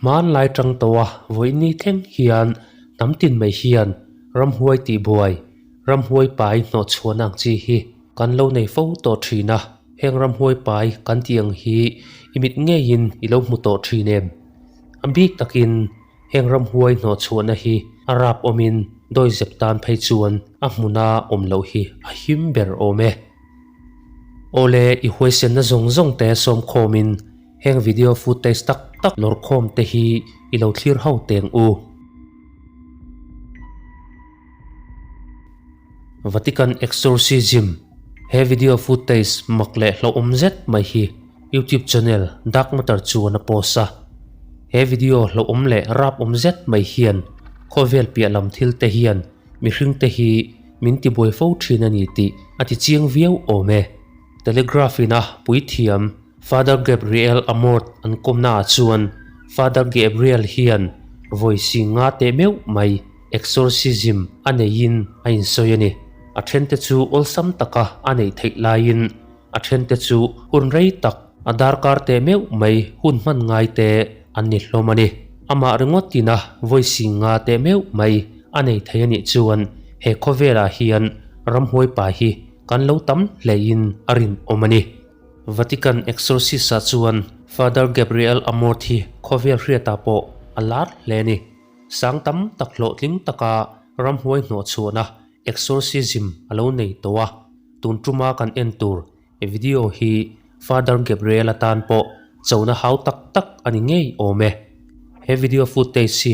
Hmanlai tang tawha vawiini thleng hian hnam tin mai hian ramhuai tihbuai, ramhuai pai hnawhchhuahna ang chi hi kan lo nei fo tawh thin a. Heng ramhuai pai kan tih ang hi i mit ngeiin i lo hmu tawh thin em? A bik takin heng ramhuai hnawhchhuahna hi a rap awmin dawizep tan phei chuan a hmuna awm loh hi a him ber awm e. Awle, i huaisenna zawng zawng te sawmkhawmin Heng video footage tak tak lawrkhawm te hi i lo thlir ho teng u. Vatican Exorcism He video footage mak leh hlauhawm zet mai hi YouTube channel Dark Matter chuan a post a. He video hlauhawm leh rapawm zet mai hian khawvel piah lam thil te hian mihring te hi min tibuai fo thin a ni tih a ti chiang viau awm e. Telegraph in a puithiam Father Gabriel Amorth an kawmnaah chuan Father Gabriel hian vawi si nga teh meuh mai exorcism a neiin a insawi a ni. A thente chu awlsam taka a neih theih laiin a thente chu hun rei tak a darkar teh meuh mai hun hman ngai te an ni hlawm a ni. Amah ringawt ina vawi si nga teh meuh mai a nei thei a nih chuan he khawvelah hian ramhuai pa hi kan lo tam hlein a rinawm a ni. Vatican Exorcist-ah chuan Father Gabriel Amorth hi khawvel hriatah pawh a lar hle a ni. Sang tam tak hlawhtling taka ramhuai hnawhchhuahna exorcism a lo nei tawh a, tun tuma kan en tur video hi Father Gabriel atan pawh chona hau tak tak a ni ngei awm e. He video footage hi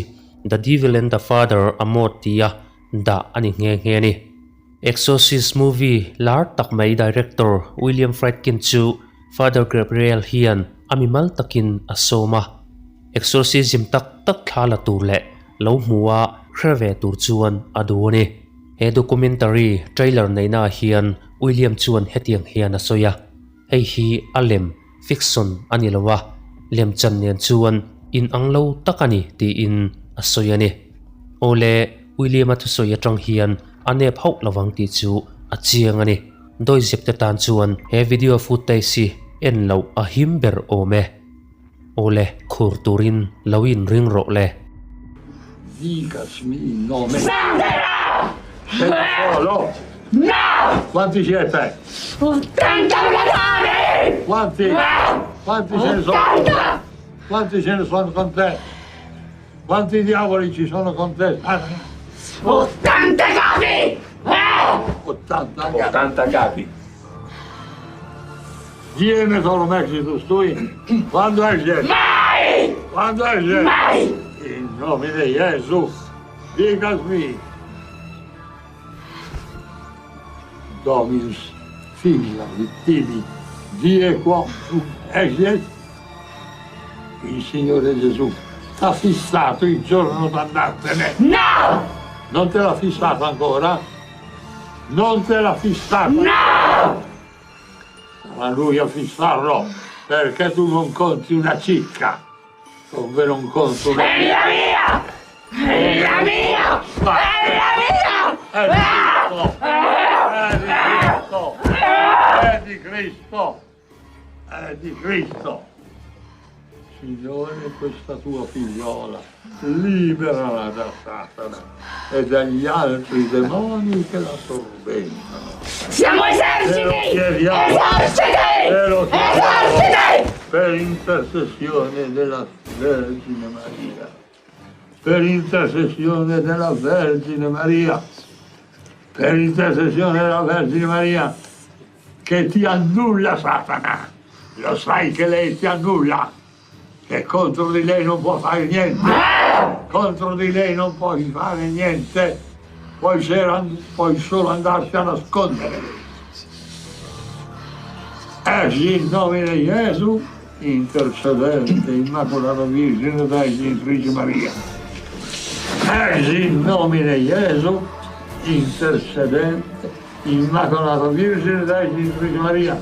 The Devil and the Father Amorth tia dah a ni nghe nghe a ni. Exorcist movie lar tak mai director William Friedkin chu Father Gabriel hian a mimal takin a sawm a. Exorcism tak tak thla la tur leh lo hmu a hre ve tur chuan a duh a ni. He documentary trailer neihnaah hian William chuan hetiang hian a sawi a, Hei hi a lem, fiction, a ni lo a, lemchan nen chuan inang lo tak a ni tiin a sawi a ni. Awle, William-a thusawi atang hian a nep hauh lovang tih chu a chiang a ni. Dawizep te tan chuan he video footage hi en loh a him ber awm e. Awle, khur turin lo inring rawh le. Dicas mi il nome. Sei da solo? No! Quanti siete? 80 ladri! Quanti? Quanti ce ne sono? 80! Quanti ce ne sono con te? Quanti diavoli ci sono con te? 80 capi! 80 80 capi. Dieme solo exitus tui. Quando esce? Mai! Quando esce? Mai! In nomine Gesù, dicas mi. Dominus figlia vittimi, die quo exit? Il Signore Gesù t'ha fissato il giorno d'andartene. No! Non te l'ha fissato ancora? Non te l'ha fissato? No! Sarà lui a fissarlo, perché tu non conti una cicca, ovvero non conto una È la mia! È la mia! È la mia! È di Cristo! È di Cristo! È di Cristo! È di Cristo! Signore, questa tua figliola, liberala da Satana e dagli altri demoni che la tormentano. Siamo Te lo eserciti! chiediamo! Eserciti! Te lo chiediamo! Eserciti! Per intercessione della Vergine Maria. Per intercessione della Vergine Maria. Per intercessione della Vergine Maria che ti annulla Satana. Lo sai che lei ti annulla, che contro di lei non può fare niente. Contro di lei non puoi fare niente. Puoi, puoi solo andarti a nascondere. Esci in nomine Gesù, intercedente Immacolata Virgine dai Genitrice Maria. Esci in nomine Gesù, intercedente Immacolata Virgine dai Genitrice Maria.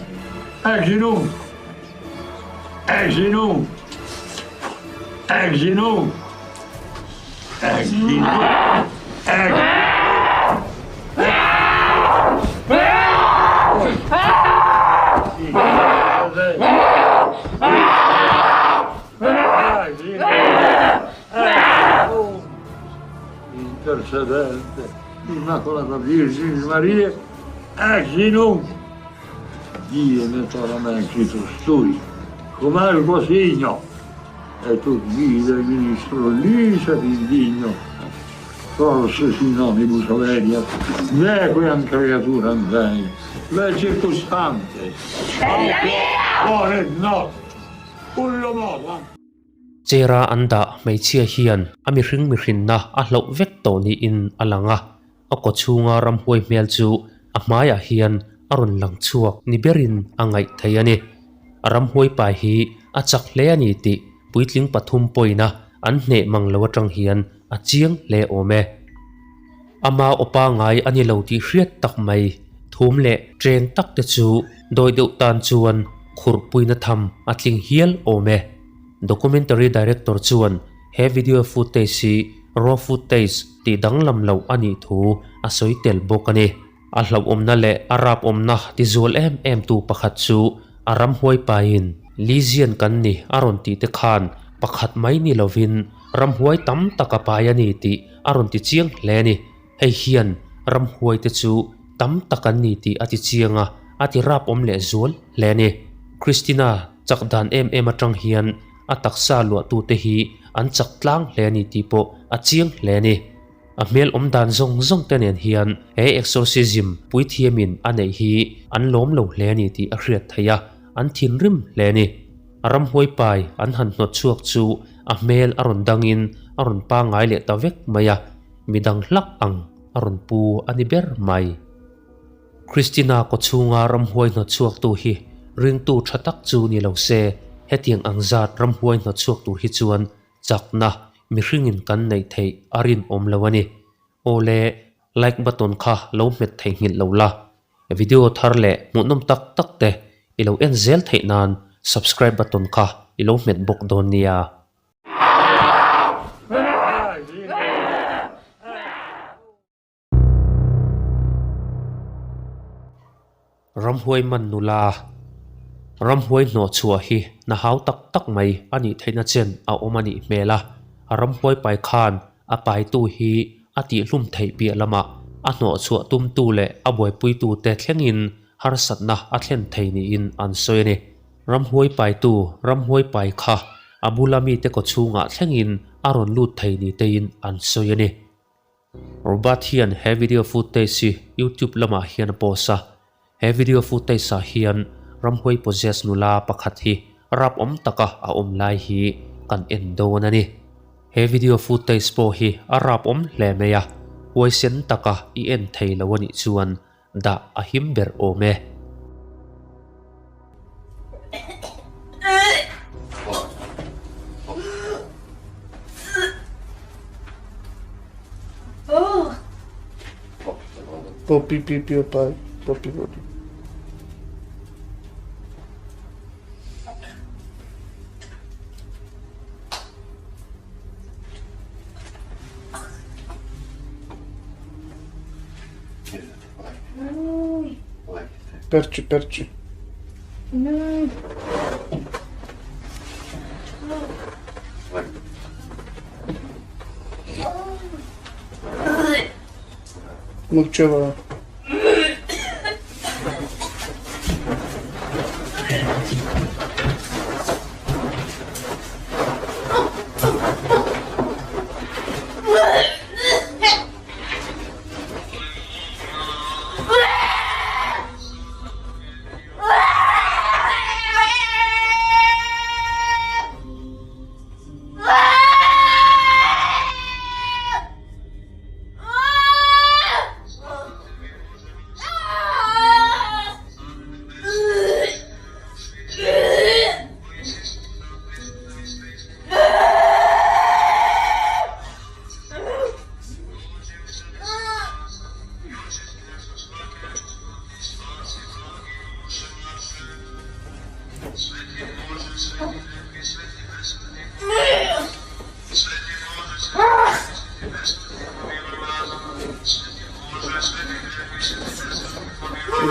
Esci nunc! Esci nunc! Esci nunc! Esci nunc! Esci Intercedente, Immacolata Virginis Mariae, ex in nunc, die mortorum exitus tui, cum ergo signo, et ut vide ministro licet indigno, forse si nomibus obediat, nequeam creaturam Dei, le circumstantes, aut not, ullo modo. Chair-a an dah hmeichhia hian a mihring mihrinna a hlauh vek tawh niin a lang a, a kaw chhunga ramhuai hmel chu a hmaiah hian a rawn lang chhuak ni berin a ngaih thei a ni. A ramhuai pai hi a chak hle a ni tih puitling pathum pawina an hneh mang lo atang hian a chiang hle awm e. Ama aw pangai a ni lo tih hriat tak mai thum leh ṭeng tak te chu dawi deuh tan chuan khurhpuina tham a tling hial awm e. Documentary director chuan he video footage hi raw footage tih danglam loh a nih thu a sawi tel bawk a ni. A hlauhawmna leh a rapawmna tizual em em tu pakhat chu a ramhuai pain Legion kan ni a rawn tih te khan pakhat mai ni lovin ramhuai tam tak a pai a ni tih a rawn ti chiang hle a ni. Hei hian ramhuai te chu tam tak an ni tih a ti chiang a, a ti rapawm leh zual hle a ni. Christina chak dan em em atang hian a taksa luahtute hi an chak tlang hle a ni tih pawh a chiang hle a ni. A hmel awm dan zawng zawng te nen hian he exorcism puithiamin a neih hi an lawm lo hle a ni tih a hriat theih a, an thinrim hle a ni. A ramhuai pai an han hnawt chhuak chu a hmel a rawn dangin a rawn pangngai leh ta vek mai a, midang hlak ang a rawn pu a ni ber mai. Christina kawchhunga ramhuai hnawt chhuaktu hi ringtu tha tak chu ni lo se, hetiang ang zat ramhuai hnawt chhuak tur hi chuan chakna mihringin kan neih theih a rinawm lo a ni. Aw le, like button kha lo hmet theihnghilh lo la. Video thar leh hmuhnawm tak tak te i lo en zel theih nan subscribe button kha i lo hmet bawk dawn nia. Ramhuai man nula, Ramhuai hnawh chhuah hi na hau tak tak mai a nih theihna chen a awm a nih hmel a, a ramhuai pai khan a paitu hi a tihhlum theih piah lamah a hnawh chhuah tumtu leh a buaipuitute thlengin harsatna a thlen thei niin an sawi a ni. Ramhuai paitu ramhuai pai kha a bula mite kawchhungah thlengin a rawn lut thei ni teiin an sawi a ni. Robert hian he video footage hi YouTube lamah hian a post a, he video footage ah hian ramhuai possess nula pakhat hi rap awm taka a awm lai hi kan en dawn a ni. He video footage pawh hi a rap awm hle mai a, huaisen taka i en thei lo a nih chuan dah a him ber awm e. Popi pi pi pai popi popi. Perci perci. Mukcheva.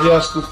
Ясно,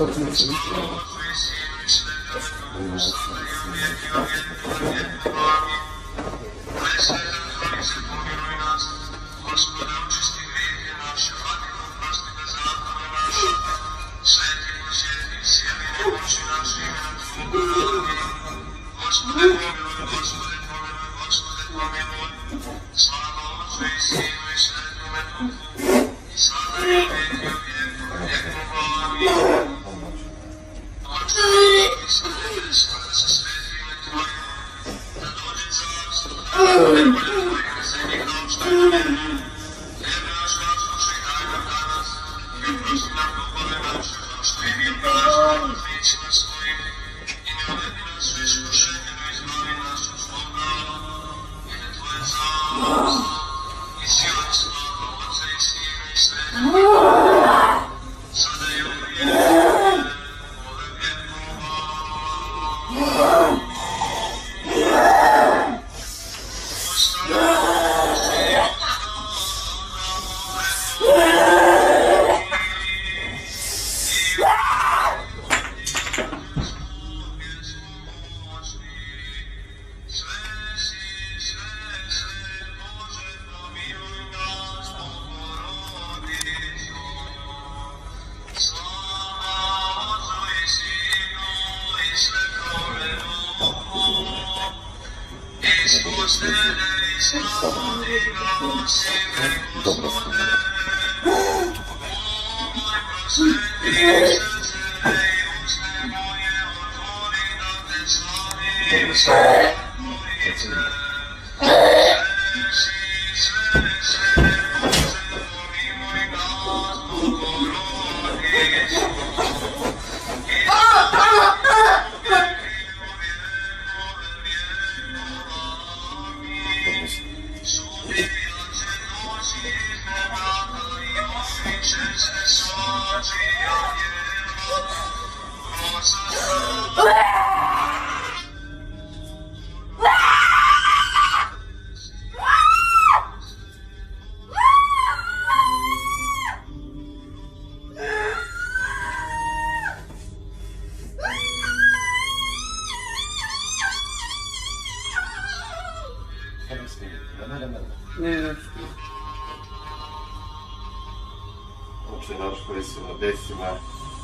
Oče naš koji si na nebesima,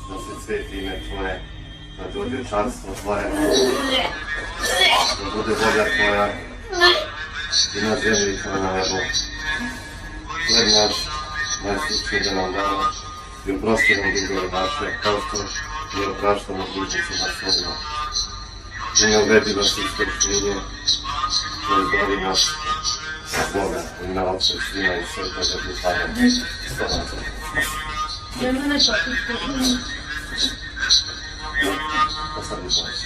da se sveti ime Tvoje, da dođe carstvo Tvoje, da bude volja Tvoja i na zemlji kao na nebu. Hleb naš najslučniji da nam danas i oprosti nam dugove naše, kao što mi opraštamo dužnicima svojima. I ne uvedi nas u iskušenje, no izbavi nas od zloga, u ime Otca i Sina i Svetoga Duha. Amen. Ostatni raz.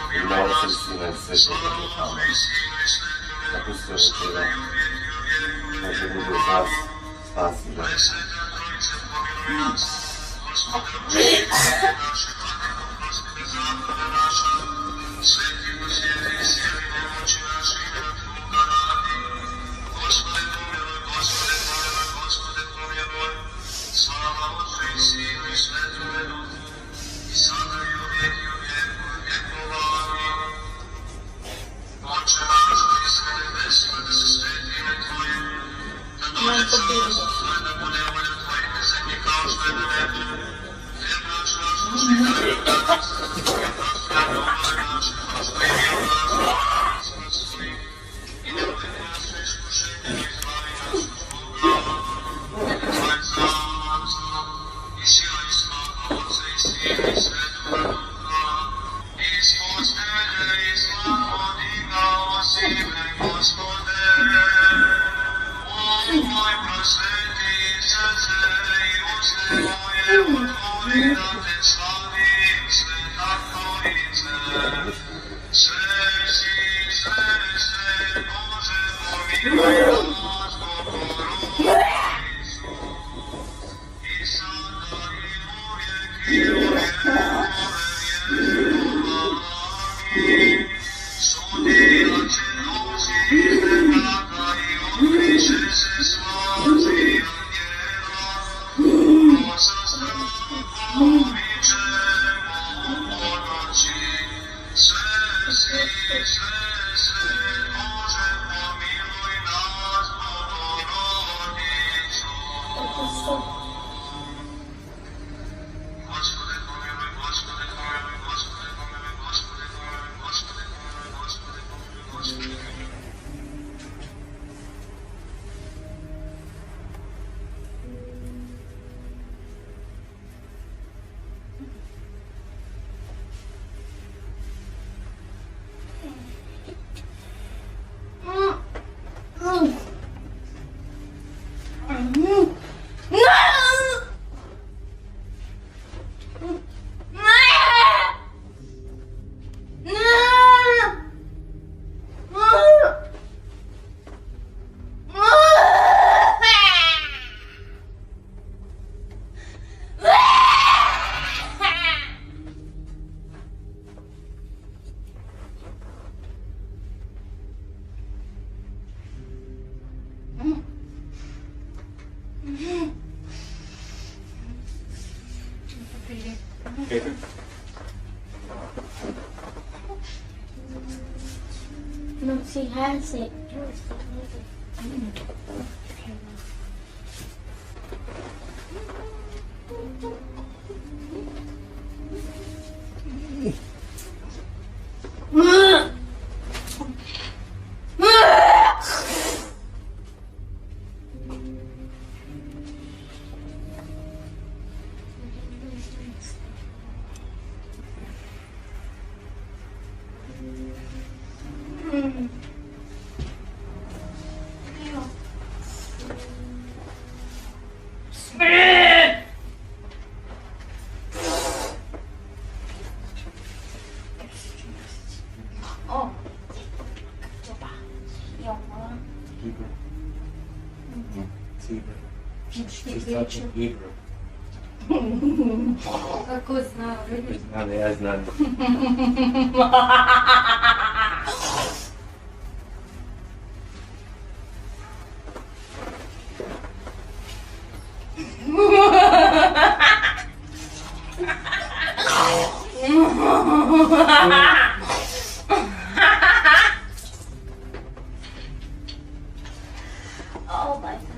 W imię Ojca i Syna i Świętego Ducha. Amen. Napuszczę do Ciebie, że bude z nas spasy. No! No, she has it. Какой знал? Знаю, я знаю. Oh my god.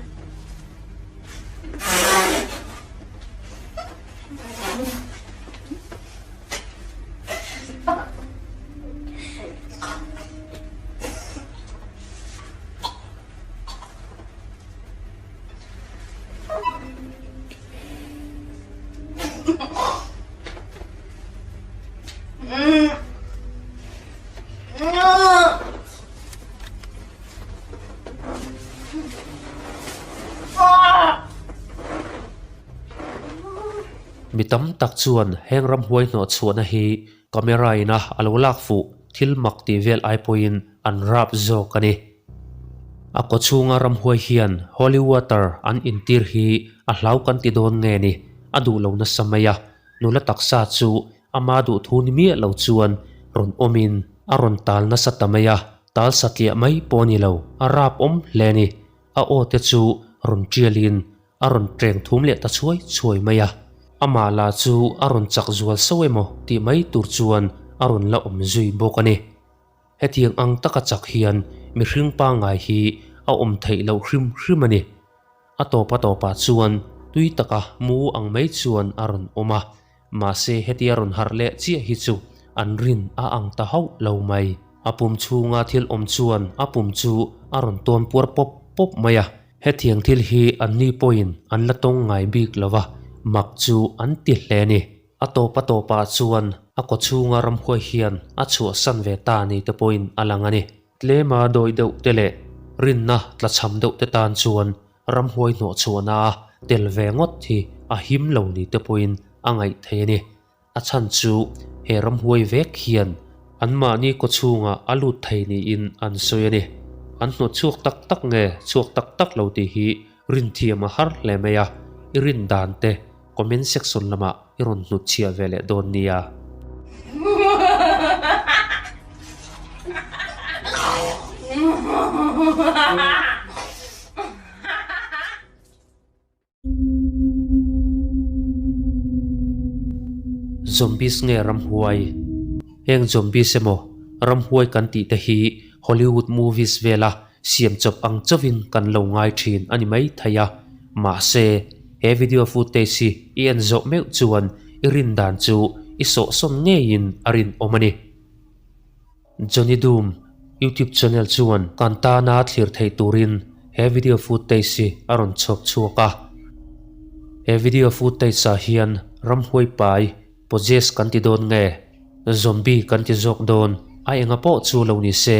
Mi tam tak chuan heng ramhuai hnawh chhuahna hi camera ina a lo lak fuh thil mak tih vel ai pawhin an rap zawk a ni. A kaw chhunga ramhuai hian holy water an intir hi a hlau kan ti dawn nge ni a duh lo nasa mai a, nula taksa chu ama duh thu ni miah lo chuan rawn awmin a rawn tal nasa ta mai a, tal satliah mai pawh a ni lo, a rap awm hle a ni. A aw te chu rawn tialin a rawn ṭeng thum leh ta chhuai chhuai mai a, amah lah chu a rawn chak zual sauh emaw tih mai tur chuan a rawn la awm zui bawk a ni. Hetiang ang taka chak hian mihring pangngai hi a awm theih loh hrim hrim a ni. A tawp a tawpah chuan tui taka mu ang mai chuan a rawn awm a, mahse hetia rawn harh leh chiah hi chu an rin a ang ta hauh lo mai. A pum chhunga thil awm chuan a pum chu a rawn tawn puar pawp pawp mai a, hetiang thil hi anni pawhin an la tawng ngai bik lo va, mak chu an ti hle a ni. A tawp a tawpah chuan a kaw chhunga ramhuai hian a chhuahsan ve ta ni te pawhin a lang a ni. Tlema dawi deuh te leh rinna tlachham deuh te tan chuan ramhuai hnawhchhuahna a tel ve ngawt hi a him lo ni te pawhin a ngaih theih a ni. A chhan chu he ramhuai vek hian anmahni kaw chhungah a lut thei niin an sawi a ni. An hnawt chhuak tak tak nge chhuak tak tak lo tih hi rinthiam a har hle mai a, i rin dan te Comment section lamah i rawn hnut chhiah ve leh dawn nia. Zombies nge ramhuai? Heng zombies emaw ramhuai kan tih te hi Hollywood movies vela siam chawp ang chauhin kan lo ngai thin a ni mai thei a, mahse he video footage hi i en zawh meuh chuan i rin dan chu i sawhsawn ngeiin a rinawm a ni. Johnny Doom YouTube channel chuan kan tana thlir theih turin he video footage hi a rawn chhawp chhuak a. He video footage ah hian ramhuai pai possess kan ti dawn nge zombie kan ti zawk dawn a enga pawh chu lo ni se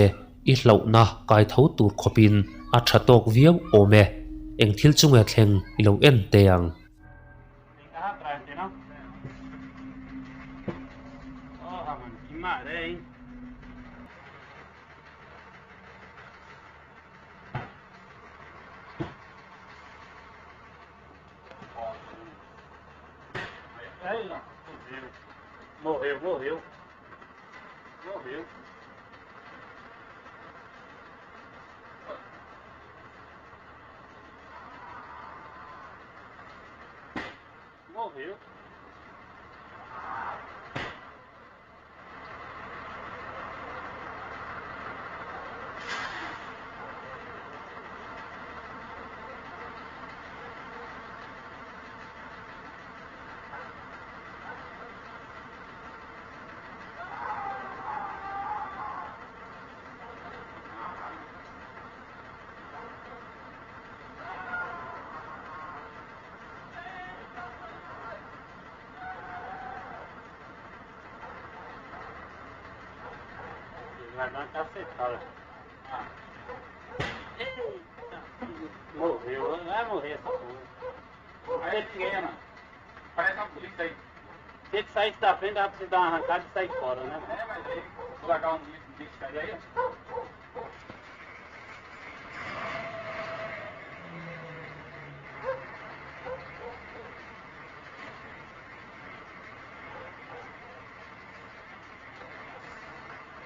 i hlauhna kai tho tur khawpin a tha tawk viau awm e. Eng thil chu nge thleng i lo en teh ang. Morreu, morreu. Morreu. Morreu. Morreu, vai morrer essa porra. Aí ele mano. Parece uma polícia aí. Se ele saísse da frente, dava pra você dar uma arrancada e sair fora, né? É, mas aí, largar um bicho aí.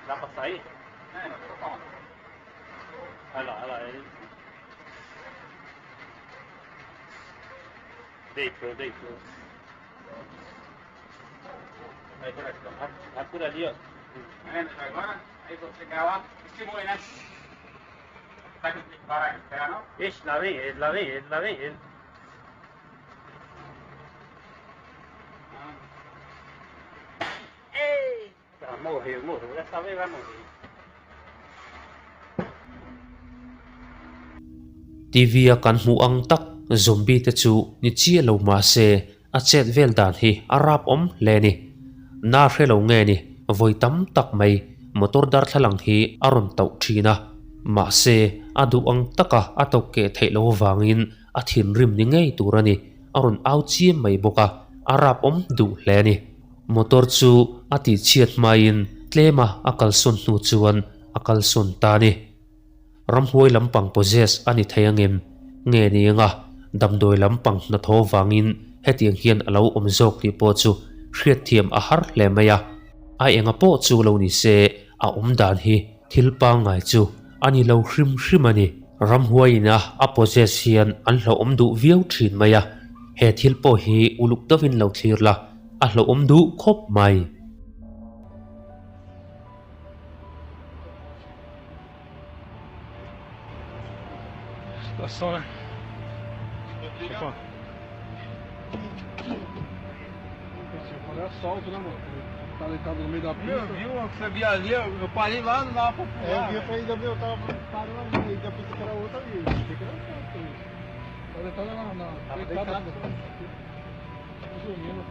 Dá pra sair? É, não, tô falando. Olha lá, olha lá. Ele... Deitou, deitou. Vai por aqui, ó. Vai por ali, ó. Agora, aí vou chegar lá. Estimou aí, né? Será que eu tenho que parar aqui esperar, não? Ixi, lá vem ele, lá vem ele, lá vem ele. Eita, morreu, morreu. Dessa vez vai morrer. TV a kan hmuh ang tak zombie te chu ni chiah lo mahse a chet vel dan hi a rap awm hle a ni. Na hre lo nge ni vawi tam tak mai motor darthlalang hi a rawn tauh thin a, mahse a duh ang taka a tauh keh theih loh avangin a thinrim ni ngei tur a ni, a rawn au chiam mai bawk a, a rap awm duh hle a ni. Motor chu a tihchhiat hmain tlema a kalsawn hnu chuan a kalsawn ta a ni. Ramhuai lampang possess a ni thei angem? Nge ni anga damdawi lampang hnathawh vangin hetiang hian a lo awm zawk tih pawh chu hriatthiam a har hle mai a. A enga pawh chu lo ni se a awm dan hi thil pangngai chu a ni lo hrim hrim a ni. Ramhuai ina a possess hian an hlauhawm duh viau thin mai a, he thil pawh hi uluk deuhin lo thlir la a hlauhawm duh khawp mai. Situação, né? Opa. Esse assalto, né, mano? Tá deitado no meio da pista. Meu, viu? Você via ali, eu parei lá, não dava pra pular. É, eu vi, eu falei, ainda eu tava parando ali, da pista que era outra ali. Achei que era assalto. Tá deitado na. na Tava deitado. deitado. Dormindo.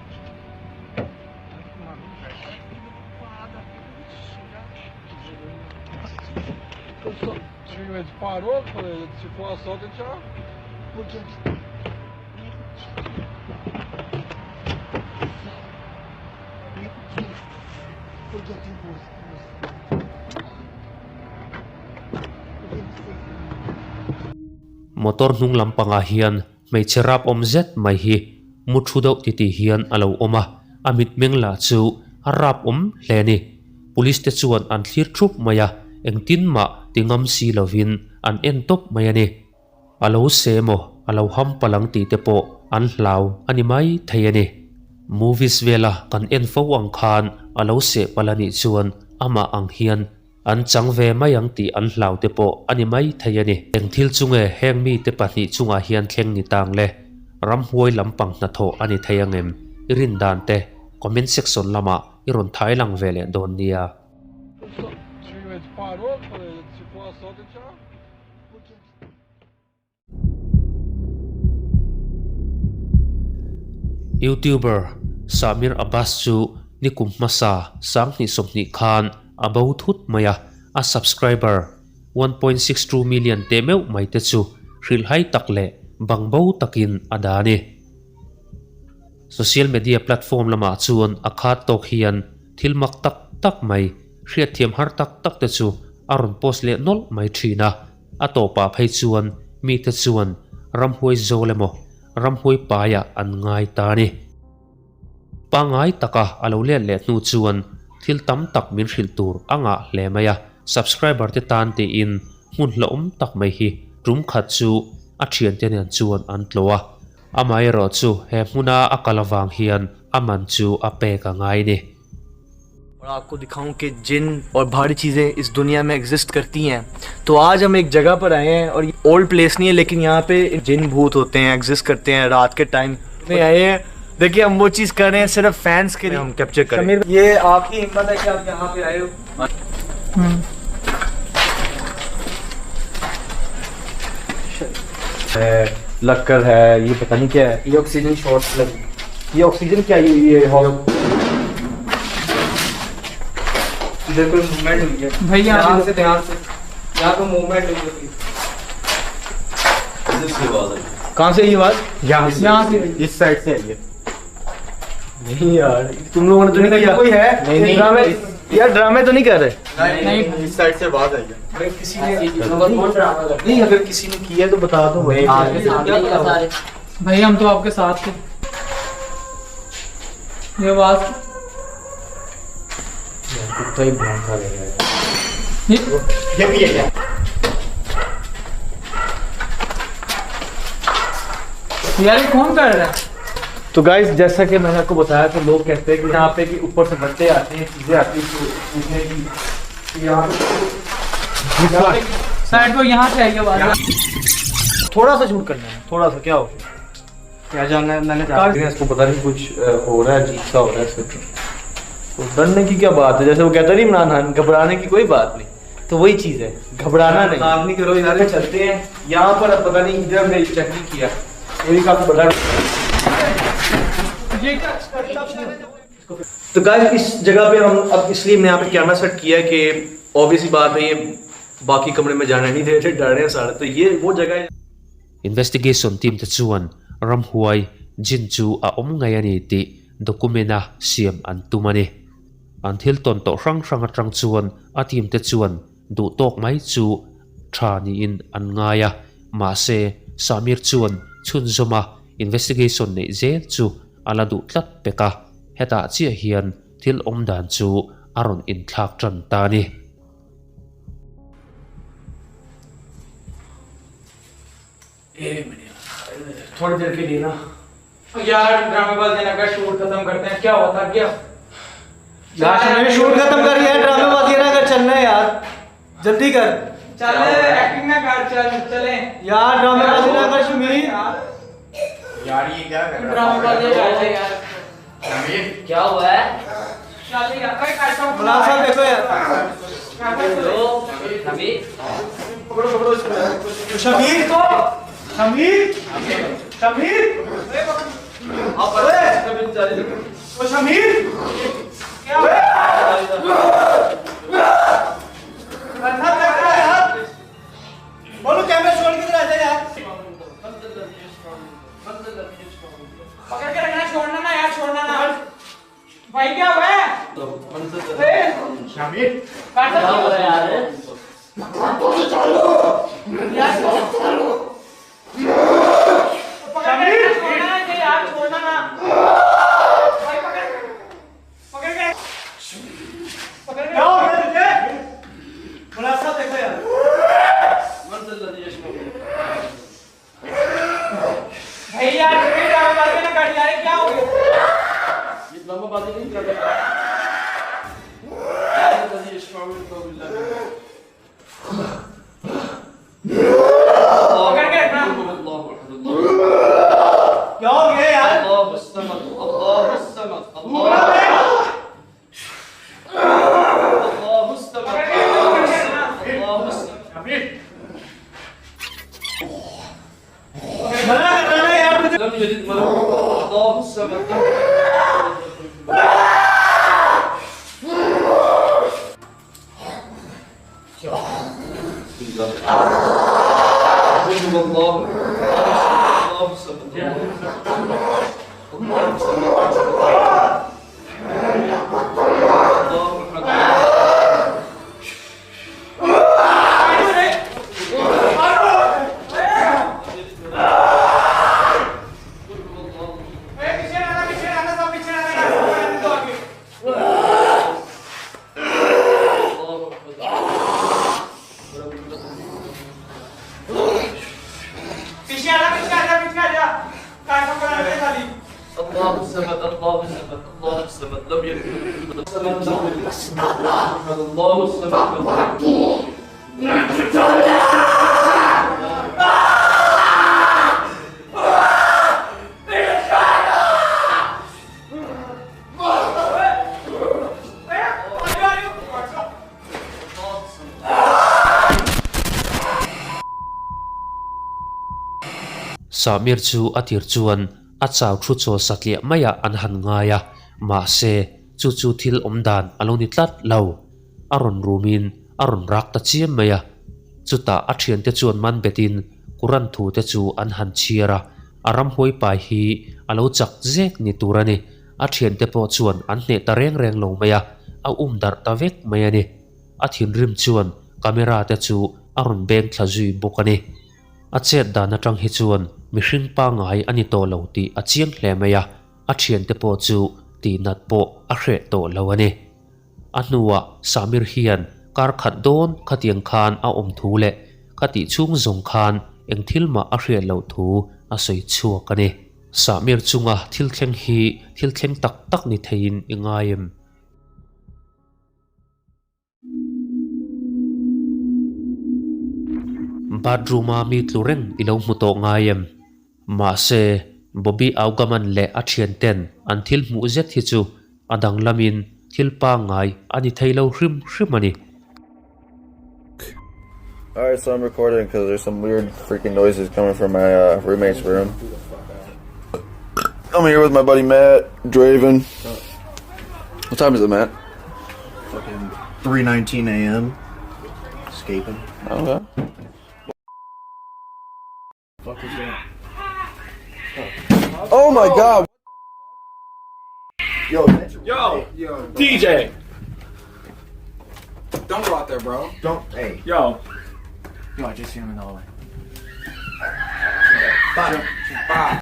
Eu só, parou, falei, se for assalto, a gente já. Motor hnung lampangah hian hmeichhe rap awm zet mai hi mu thu deuh titih hian a lo awm a, a mitmeng lah chu a rap awm hle a ni. Police te chuan an thlir thup mai a, engtin mah ti ngam si lovin an en tawp mai a ni. A lo se emaw, a lo ham palh ang tih te pawh an hlau a ni mai thei a ni. Movies vela kan en fo ang khan a lo seh palh a nih chuan amah ang hian an chang ve mai ang tih an hlau te pawh a ni mai thei a ni. Eng thil chu nge heng mite pahnih chungah hian thleng ni tang le? Ramhuai lampang hnathawh a ni thei angem? I rin dan te comment section lamah i rawn thai lang ve leh dawn nia. Youtuber Samir Abbas chu nikum hmasa 2020 khan a bo thut mai a, a subscriber 1.62 million teh meuh mai te chu hrilhai tak leh bang bo takin a dah a ni. Social media platform lamah chuan a khat tawk hian thil mak tak tak mai, hriatthiam har tak tak te chu a rawn post leh nawlh mai thin a, a tawpah phei chuan mite chuan ramhuai zawl emaw ramhuai paiah an ngai ta a ni. Pangngai taka a lo let leh hnu chuan thil tam tak min hrilh tur a ngah hle mai a, subscriber te tan tiin hmun hlauhawm tak mai hi tum khat chu a thiante nen chuan an tlawh a. Amaherawh chu he hmuna a kal avang hian a man chu a pek a ngai a ni. और आपको दिखाऊं कि जिन और भारी चीज़ें इस दुनिया में एग्जिस्ट करती हैं तो आज हम एक जगह पर आए हैं और ओल्ड प्लेस नहीं है लेकिन यहाँ पे जिन भूत होते हैं एग्जिस्ट करते हैं रात के टाइम में आए हैं देखिए हम वो चीज़ कर रहे हैं सिर्फ फैंस के लिए हम कैप्चर करें समीर ये आपकी हिम्मत है कि आप यहाँ पे आए हो है लक्कड़ है ये पता नहीं क्या है ये ऑक्सीजन शॉर्ट लगी ये ऑक्सीजन क्या है ये इधर कोई मूवमेंट हुई है भाई यहाँ से ध्यान से यहाँ पे मूवमेंट हुई है। कहाँ से ये आवाज? यहाँ से, यहाँ से। इस साइड से आई है। नहीं यार, तुम लोगों ने तो नहीं किया। कोई है? नहीं, नहीं, ड्रामे यार, ड्रामे तो नहीं कर रहे। नहीं, इस साइड से आवाज आई है। अगर किसी ने नहीं, अगर किसी ने किया तो बता दो भाई। भाई हम तो आपके साथ थे। ये आवाज कुत्ता ही भौंक रहा है। ये भी है क्या? यार ये कौन कर रहा है? तो गाइस, जैसा कि मैंने आपको बताया था, लोग कहते हैं कि यहाँ पे कि ऊपर से बट्टे आते हैं, चीजें आती हैं, तो कि यहाँ पे साइड को यहाँ से आई आवाज। थोड़ा सा शूट करना है, थोड़ा सा। क्या हो गया? क्या जानना है? मैंने कार इसको पता नहीं कुछ हो रहा है, अजीब सा हो रहा है इसको। तो डरने की क्या बात है, जैसे वो कहता नहीं इमरान खान, घबराने की कोई बात नहीं, तो वही चीज़ है, घबराना नहीं। काम नहीं करो यार। चलते हैं यहाँ पर, अब पता नहीं इधर हमने चेक नहीं किया, ये भी काफी बड़ा। ये क्या? तो गाइस, इस जगह पे हम अब इसलिए हमने यहाँ पे कैमरा सेट किया है कि ऑब्वियसली बात है ये बाकी कमरे में जाना नहीं दे रहे, डर रहे हैं सारे, तो ये वो जगह है। Investigation team te chuan ramhuai jin chu a awm ngei a ni tih document a siam an tum a ni. An thil tawn tawh hrang hrang atang chuan a team te chuan duh tawk mai chu tha niin an ngai a, mahse Samir chuan chhunzawma investigation neih zel chu a la duh tlat pek a, hetah chiah hian thil awm dan chu a rawn inthlak tan ta a ni. थोड़ी देर के लिए ना यार ड्रामेबाजी ना कर, शूट खत्म करते हैं। क्या हुआ था क्या? यार शूट खत्म कर यार, ड्रामेबाजी ना कर, चलना है यार, जल्दी कर। चल एक्टिंग ना कर, चल चले यार, ड्रामेबाजी ना कर शमीर। यार ये क्या कर रहा है? ड्रामेबाजी कर ले यार। शमीर क्या हुआ है? चल यार, भाई काटता हूं। मलाज साहब देखो यार। हेलो शमीर, पकड़ो पकड़ो इसको। शमीर को, शमीर, शमीर, ओ शमीर, क्या हुआ? बंदा कर रहा है यार। बोलो कैमरा छोड़ के इधर आ जा यार। पकड़ के रखना, छोड़ना ना यार, छोड़ना ना। भाई क्या हुआ है? शमीर काटा क्या हुआ यार? यार पकड़ के रखना, छोड़ना ना इसे यार, छोड़ना ना। भाई पकड़, पकड़ के, पकड़ के। क्या हो गया तुझे? मलाज साहब देखो यार। भाई यार फिर ड्रामेबाजी ना कर यार, क्या हो गया? ये ड्रामेबाजी नहीं कर रहा। पकड़ के रखना। क्या हो गया यार? पकड़ के रखना, पकड़ के रखना। मना कर रहा है यार तुझे। ए, पीछे आना, पीछे आना, सब पीछे आना, रास्ता बनाने दो आगे। पीछे आना, पीछे आजा, पीछे आजा। काटो बना दे खाली। Samir chu a tir chuan a chau thu chaw satliah maiah an han ngai a, mahse chu chu thil awm dan a lo ni tlat lo. a rawn rumin a rawn rak ta chiam mai a. Chutah a thiante chuan man betin Quran thu te chu an han chhiar a, a ramhuai pai hi a lo chak zek ni tur a ni. A thiante pawh chuan an hneh ta reng reng lo mai a, a um darh ta vek mai a ni. A thinrim chuan camera te chu a rawn beng thla zui bawk a ni. A chet dan atang hi chuan mihring pangngai a ni tawh lo tih a chiang hle mai a, a thiante pawh chu tihnat pawh a hreh tawh lo a ni. A hnuah Samir hian kar khat dawn khatiang khan a awm thu leh khatih chhung zawng khan eng thil mah a hriat loh thu a sawi chhuak a ni. Samir chunga thil thleng hi thil thleng tak tak ni theiin i ngai em? Bathroom a mi tlu reng i lo hmu tawh ngai em? Mahse, Bobby Augaman leh a thian ten an thil hmuh zet hi chu a danglamin thil pangngai a ni thei lo hrim hrim a ni. Alright, so I'm recording because there's some weird freaking noises coming from my uh, roommate's room. I'm here with my buddy Matt, Draven. What time is it, Matt? Fucking 3:19 a.m. Escaping. Okay. Fuck is that? Oh my god. Yo, Yo, Yo, DJ. Don't go out there, bro. Don't. Hey. Yo. Yo, I just seen him in the hallway. Bye. Bye.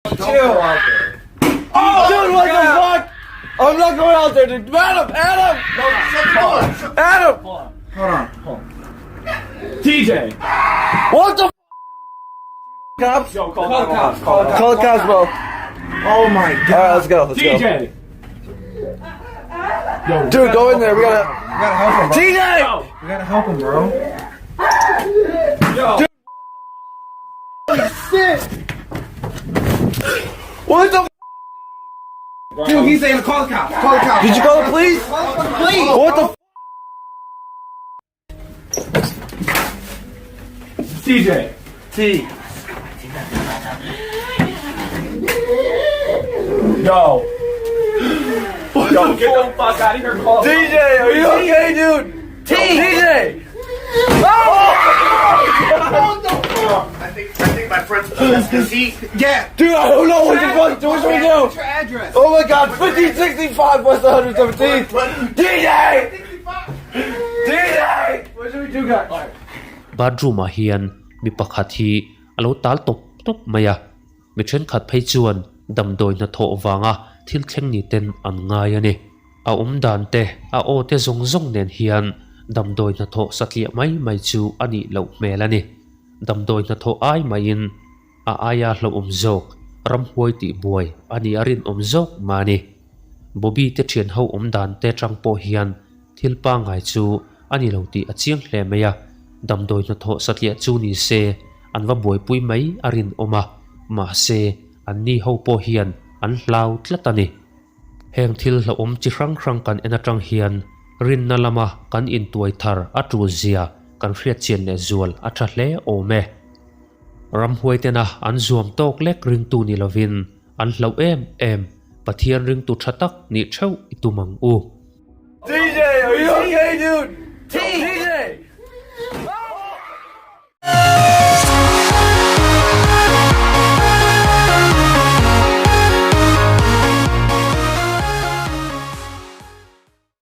Don't go out there. Oh, dude, what the fuck? I'm not going out there, dude. Adam, Adam! No, shut the door. Adam! Hold on. Hold on. Hold on. DJ. What the cops? Yo, call, call the cops. Call, call the cops, bro. Oh my god. All right, let's go. Let's DJ. go. Yo, dude, go in there. We gotta. We gotta help him, bro. TJ! We gotta help him, bro. Yo. Dude. Shit! What the? Dude, he's saying call the cops. Call the cops. Did you call the police? Call the police. What the? TJ. T. Yo. Yo, get the fuck out of here. Call DJ, are you okay, dude? T. DJ. Oh! I think I think my friend's possessed. Is he? Yeah. Dude, I don't know what the fuck. What should we do? What's your address? Oh my god, 1565 West 117th. DJ! DJ! What should we do, guys? Bathroom ah hian mi pakhat hi a lo tal tawp tawp mai a, mi thenkhat phei chuan damdawi hnathawh vanga thil thleng ni ten an ngai a ni. A awm dan te, a aw te zawng zawng nen hian damdawi hnathawh satliah mai mai chu a nih loh hmel a ni. Damdawi hnathawh ai maiin a aia hlauhawm zawk, ramhuai tih buai a nih a rinawm zawk mah a ni. Bobby te thian ho awm dan te tang pawh hian thil pangngai chu a ni lo tih a chiang hle mai a, damdawi hnathawh satliah chu ni se an va buaipui mai a rinawm a, mahse anni ho pawh hian an hlau tlat a ni. Heng thil hlauhawm chi hrang hrang kan en atang hian rinna lama kan intuai thar a tul zia kan hriatchian leh zual a tha hle awm e. Ramhuai tena an zuam tawk lek ringtu ni lovin an hlauh em em Pathian ringtu tha tak nih theuh i tum ang u. DJ, are you okay dude? DJ!